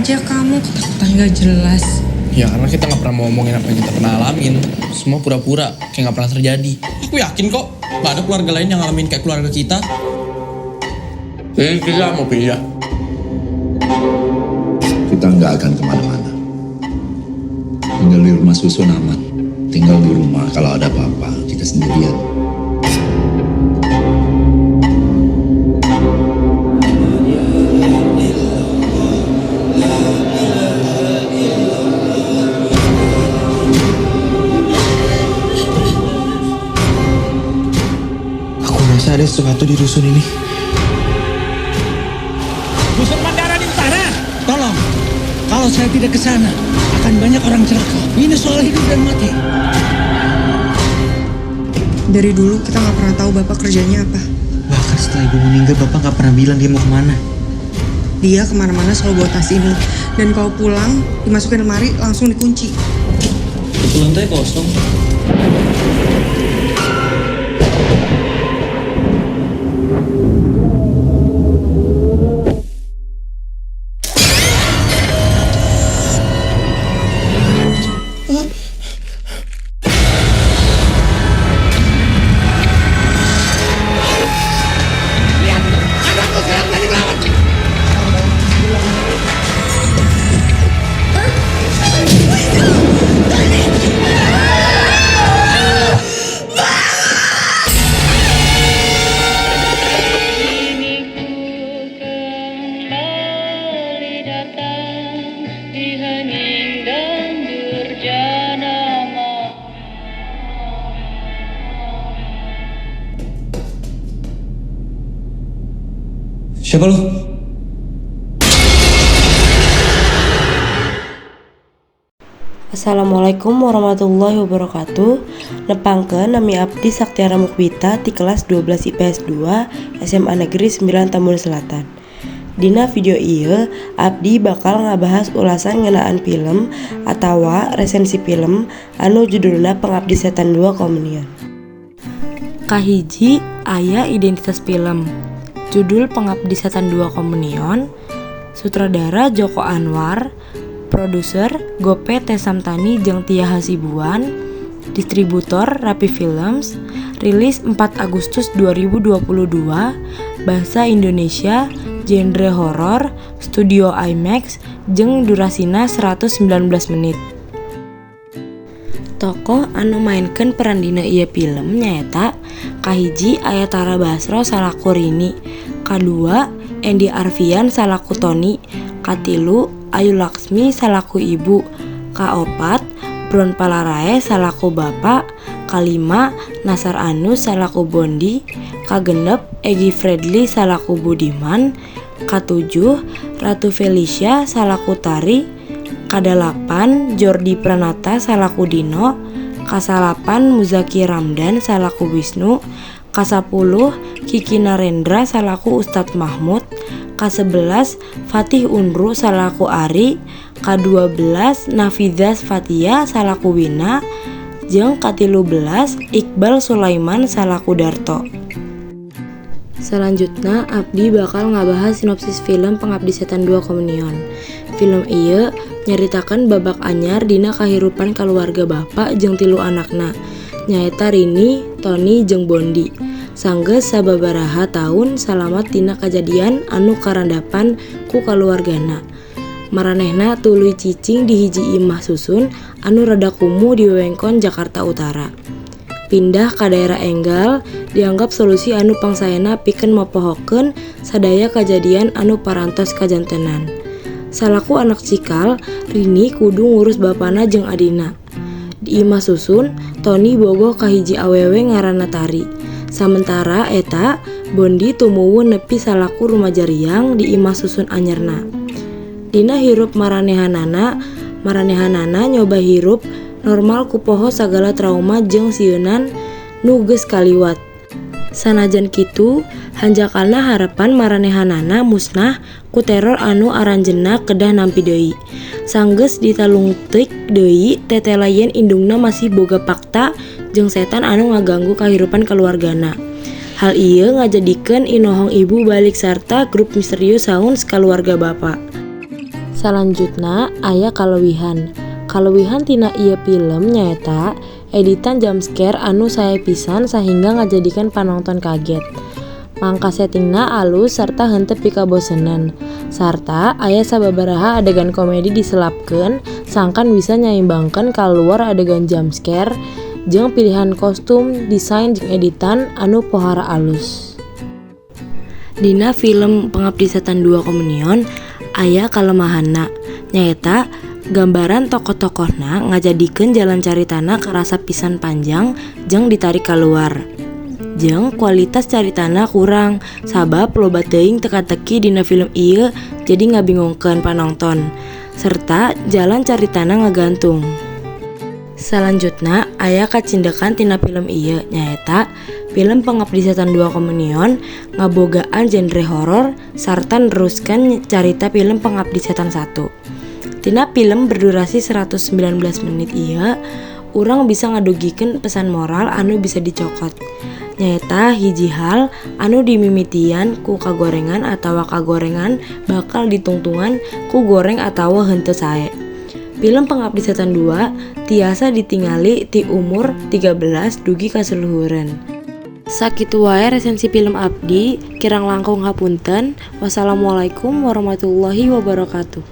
Aja kamu ketakutan gak jelas. Ya karena kita nggak pernah mau ngomongin apa yang kita pernah alamin. Semua pura-pura, kayak nggak pernah terjadi. Aku yakin kok, nggak ada keluarga lain yang ngalamin kayak keluarga kita. Jadi kita mau pindah. Kita nggak akan kemana-mana. Tinggal di rumah susun aman. Tinggal di rumah kalau ada apa-apa, kita sendirian. Aku rasa ada sesuatu di rusun ini. Rusun Mandara di utara. Tolong, kalau saya tidak ke sana, akan banyak orang celaka. Ini soal hidup dan mati. Dari dulu kita nggak pernah tahu bapak kerjanya apa. Bahkan setelah ibu meninggal, bapak nggak pernah bilang dia mau kemana. Dia kemana-mana selalu bawa tas ini. Dan kalau pulang, dimasukin lemari langsung dikunci. Satu lantai kosong. Kini ku kembali datang di hening dan durjana. Siapa lu? Assalamualaikum warahmatullahi wabarakatuh. Nepangkeun nami abdi Saktiara Mukbita ti kelas 12 IPS 2 SMA Negeri 9 Tambun Selatan. Dina video ieu abdi bakal ngabahas ulasan ngeunaan film atawa resensi film anu judulna Pengabdi Setan 2 Komunion. Kahiji aya identitas film. Judul Pengabdi Setan 2 Komunion, sutradara Joko Anwar, produser Gope T. Samtani jeung Tia Hasibuan, distributor Rapi Films, rilis 4 Agustus 2022, bahasa Indonesia, genre horor, studio IMAX, jeung durasina 119 menit. Tokoh anu mainkeun peran dina ieu film nyaeta kahiji aya Tara Basro salaku Rini, kadua Endy Arfian salaku Tony, katilu Ayu Laksmi salaku ibu, kaopat Bront Palarae salaku bapak, kalima Nasar Anus salaku Bondi, kagenep Egi Fredly salaku Budiman, katujuh Ratu Felicia salaku Tari, kadalapan Jordi Pranata salaku Dino, kasalapan Muzaki Ramdan salaku Wisnu, kasapuluh Kiki Narendra salaku Ustadz Mahmud, ka-11 Fatih Unru salaku Ari, ka-12 Nafidzah Fatia salaku Wina, jeung ka-13 Iqbal Sulaiman salaku Darto. Selanjutnya abdi bakal ngabahas sinopsis film Pengabdi Setan 2 Komunion. Film ieu nyaritakeun babak anyar dina kahirupan kaluarga bapak jeung tilu anakna, nyaeta Rini, Tony jeung Bondi. Sanggeus sababaraha taun salamat tina kajadian anu karandapan ku kaluargana. Maranehna tuluy cicing di hiji imah susun anu rada kumuh di wewengkon Jakarta Utara. Pindah ka daerah Enggal dianggap solusi anu pangsaena pikeun mopohokeun sadaya kajadian anu parantos kajantenan. Salaku anak cikal, Rini kudu ngurus bapana jeung adina. Di imah susun, Tony bogoh ka hiji awewe ngaranna Tari. Samentara eta, Bondi tumuwuh nepi salaku rumaja riang di imah susun anyarna. Dina hirup maranehanana, maranehanana nyoba hirup normal ku poho sagala trauma jeung sieunan nu geus kaliwat. Sanajan kitu, hanjakalna harapan maranehanana musnah ku teror anu aranjeunna kedah nampi deui. Sanggeus ditalungtik deui tetela yen indungna masih boga pakta jeung setan anu ngaganggu kahirupan kaluargana. Hal ieu ngajadikeun inohong ibu balik sarta grup misterius Sounds kaluarga bapa. Salanjutna aya kalewihan. Kalewihan tina ieu film nyaeta editan jumpscare anu sae pisan sahingga ngajadikeun panonton kaget. Mangka settingna alus sarta henteu pikabosenan. Sarta aya sababaraha adegan komedi diselapkeun sangkan bisa nyaimbangkeun kaluar adegan jumpscare jeung pilihan kostum, desain jeung editan anu pohara alus. Dina film Pengabdi Setan 2 Komunion aya kalemahanna, nyaeta gambaran tokoh-tokohna ngajadikeun jalan caritana karasa pisan panjang jeung ditarik kaluar. Jeung kualitas caritana kurang sabab loba teuing teka-teki dina film ieu jadi ngabingungkeun panonton serta jalan caritana ngagantung. Salanjutna aya kacindekan tina film ieu, nyaeta film Pengabdi Setan 2 Komunion ngabogaan genre horor sarta neruskeun carita film Pengabdi Setan 1. Tina film berdurasi 119 menit ieu, urang bisa ngadugikeun pesan moral anu bisa dicokot. Nyaeta hiji hal anu dimimitian ku kagorengan atawa kagorengan bakal ditungtungan ku goreng atawa henteu sae. Film Pengabdi Setan 2 tiasa ditingali ti umur 13 dugi ka saluhureun. Sakitu wae resensi film abdi, kirang langkung hapunten. Wassalamualaikum warahmatullahi wabarakatuh.